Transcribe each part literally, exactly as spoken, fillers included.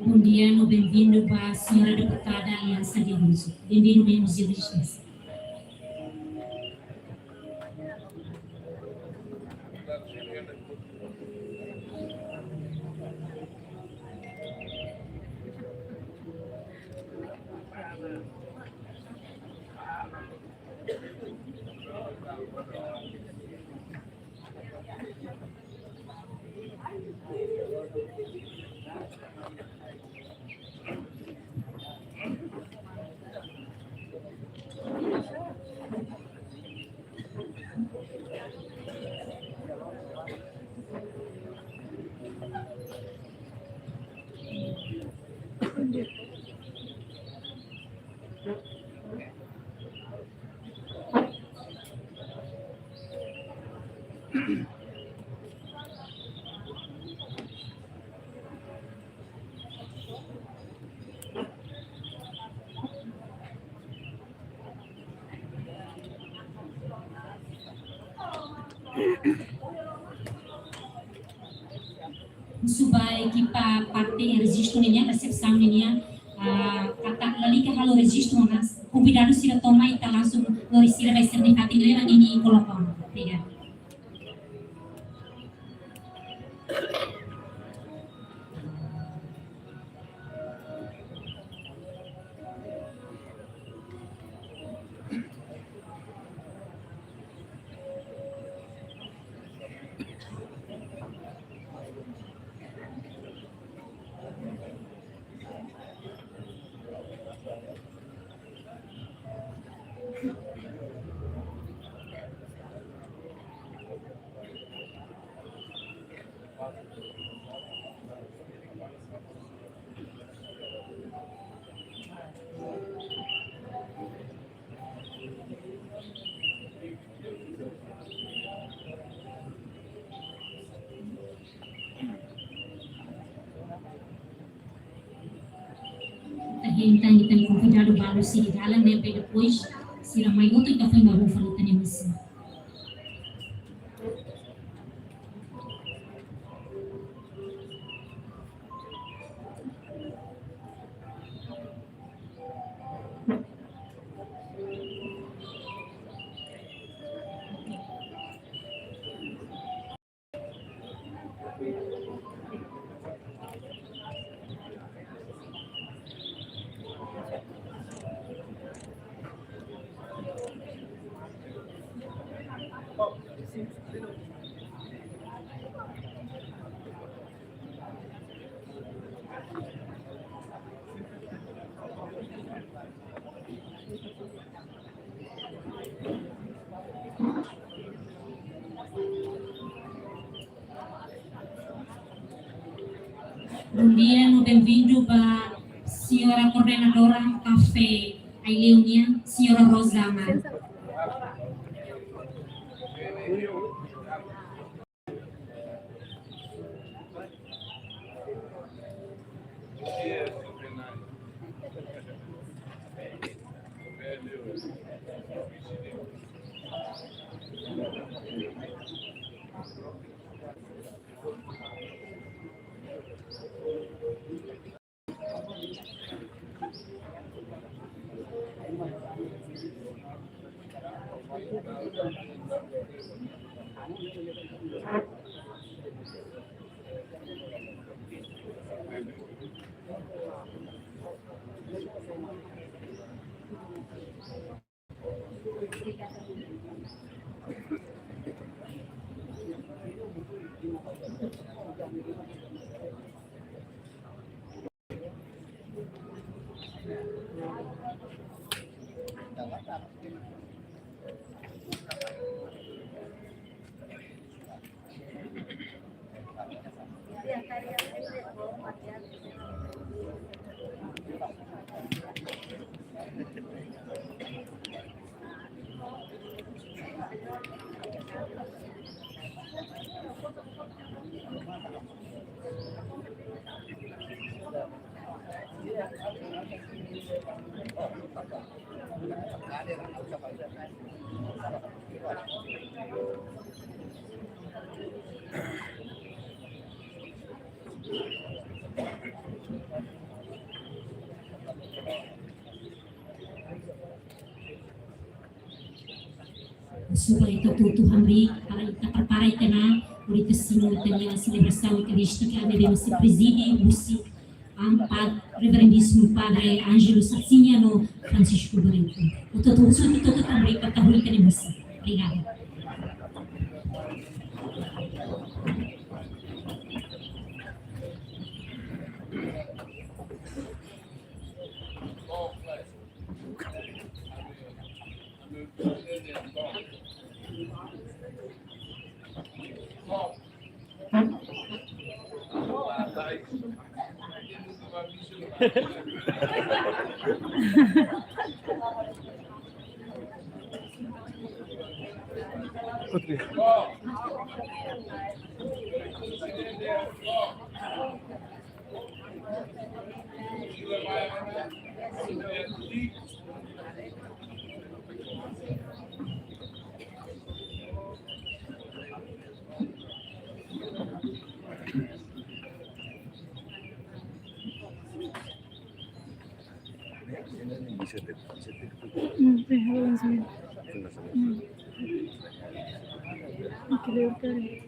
Bom dia, no benvindu ba señora deputada Aliansa Direitu. Benvindu, membru de resistência. Husu ba ekipa parte rejistu nian, resepsaun nian, ah, katak lalika halo rejistu ona, konvidadu sira to'o mai ita langsung lori sira ba sira-nia fatin leva nini kolokon. Obrigada. Entaun, ita-nia konvidadu balu sira iha dalan ne'ebé, depois sira mai hotu ita foin bá fali ita-nia misa. Bom dia, no benvindu ba señora koordenadora Kafé Aileu nian, señora Rosa Amaro. Suba ita tutu hamriik, para ita prepara ita-nia, hodi ita simu ita-nia selebrasaun eukarístika, ne'ebé mós prezide husi Amu Pad-, Reverendíssimu Padre Ângelo Sarsinha no Francisco Barreto. Hotu-hotu husu ita tutu hamriik para hodi ita-nia misa. Obrigada. Hmm, tem razão. Hmm. Aquele horário.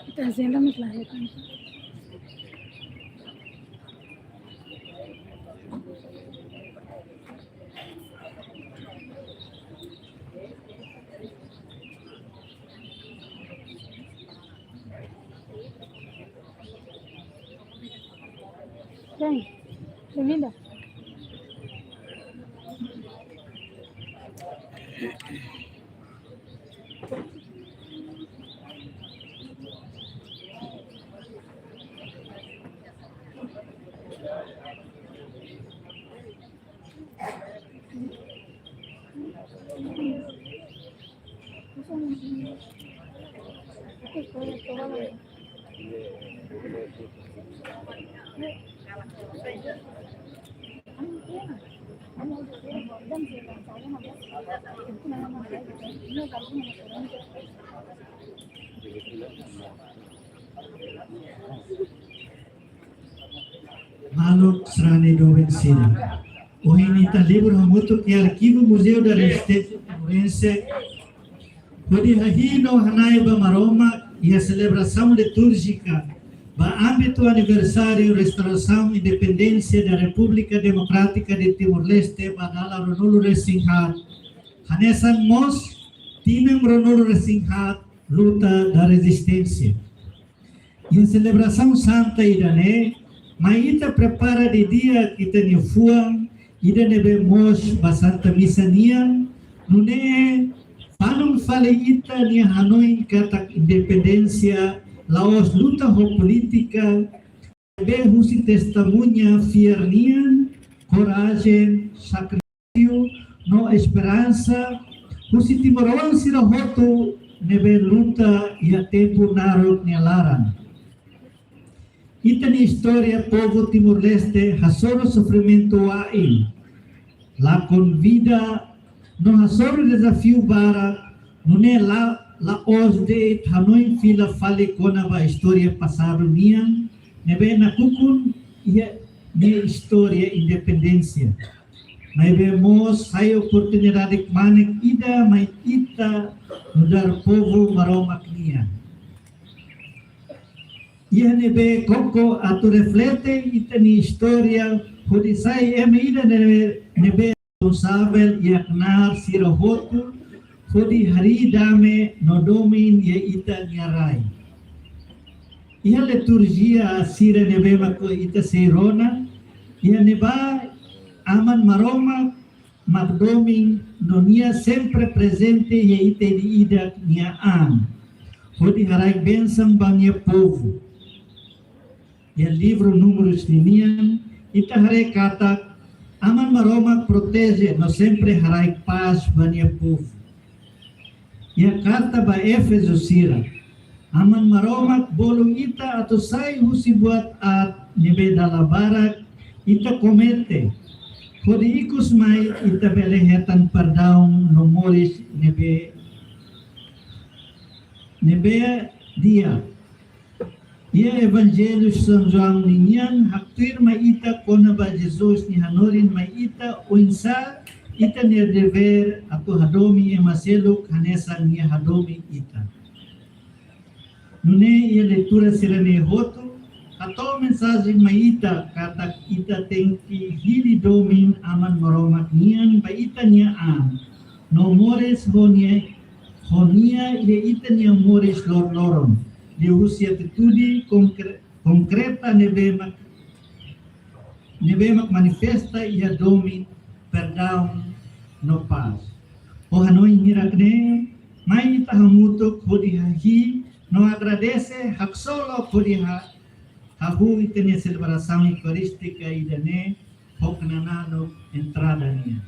Ita agenda mak la hetan. Bem, bem-vinda. Maluk sarani doben sira. Ohin ita libur hamutuk iha Arkivu Museu da Resistência Timorense, hodi hahi'i no hana'i ba Maromak iha selebrasaun litúrjika ba ámbitu aniversáriu restaurasaun independénsia da Repúblika Demokrátika de Timor-Leste ba dala ruanulu-resin-haat, hanesan mós tinan ruanulu-resin-haat luta da rezisténsia. Iha selebrasaun santa ida-ne'e, mai ita prepara didi'ak ita-nia fuan, ida ne'ebé moos ba Santa Misa nian, nune'e fanun fali ita-nia hanoin katak independénsia la'ós luta ho polítika, maibé husi testemuña fiar nian, korajen, sakri- no esperansa husi timoroan sira hotu ne'ebé luta iha tempu naruk nia laran. Ita-nia istória povu Timor-Leste hasoru sofrimentu wa'in, lakon vida no hasoru dezafiu barak, nune'e la, la'ós de'it hanoin fila fali kona-ba istória pasadu nian ne'ebé nakukun iha nia istória independénsia. Maibé mós sai oportunidade kmanek ida mai ita nu'udar povu Maromak nian. Iha ne'ebé koko atu reflete ita-nia istória, hodi sai ema ida ne'ebé, ne'ebé responsavel iha knaar sira hotu, hodi harii dame no domin iha ita-nia rai. Iha liturjia sira ne'ebé mak ita sei rona, iha ne'ebá Aman Maromak mak domin no nia sempre prezente iha ita ida-idak nia an, hodi haraik bensaun ba nia povu. Iha livru Númerus ninian, ita haree katak Aman Maromak proteje no sempre haraik pás ba nia povu. Iha karta ba Éfeso sira, Aman Maromak bolu ita atu sai husi buat aat ne'ebé dala barak ita komete, hodi ikus mai ita bele hetan perdaun no moris ne'ebé, ne'ebé di'ak. Iha Evanjellu São João ninian haktuir mai ita kona-ba Jesus nia hanorin mai ita oinsá ita-nia devér atu hadomi ema seluk hanesan nia hadomi ita. Nune'e iha leitura sira-ne'e hotu hato'o mensajen mai ita katak ita tenke hili domin Aman Maromak nian ba ita-nia an, no moris ho nia, ho nia iha ita-nia moris loroloron, liuhusi atitude konkre-, konkreta ne'ebé mak, ne'ebé mak manifesta iha domin, perdaun no pás. Ho hanoin hirak-ne'e, mai ita hamutuk hodi hahi'i no agradese, haksolok hodi ha-, hahú ita-nia selebrasaun eukarístika ida-ne'e ho knananuk entrada nian.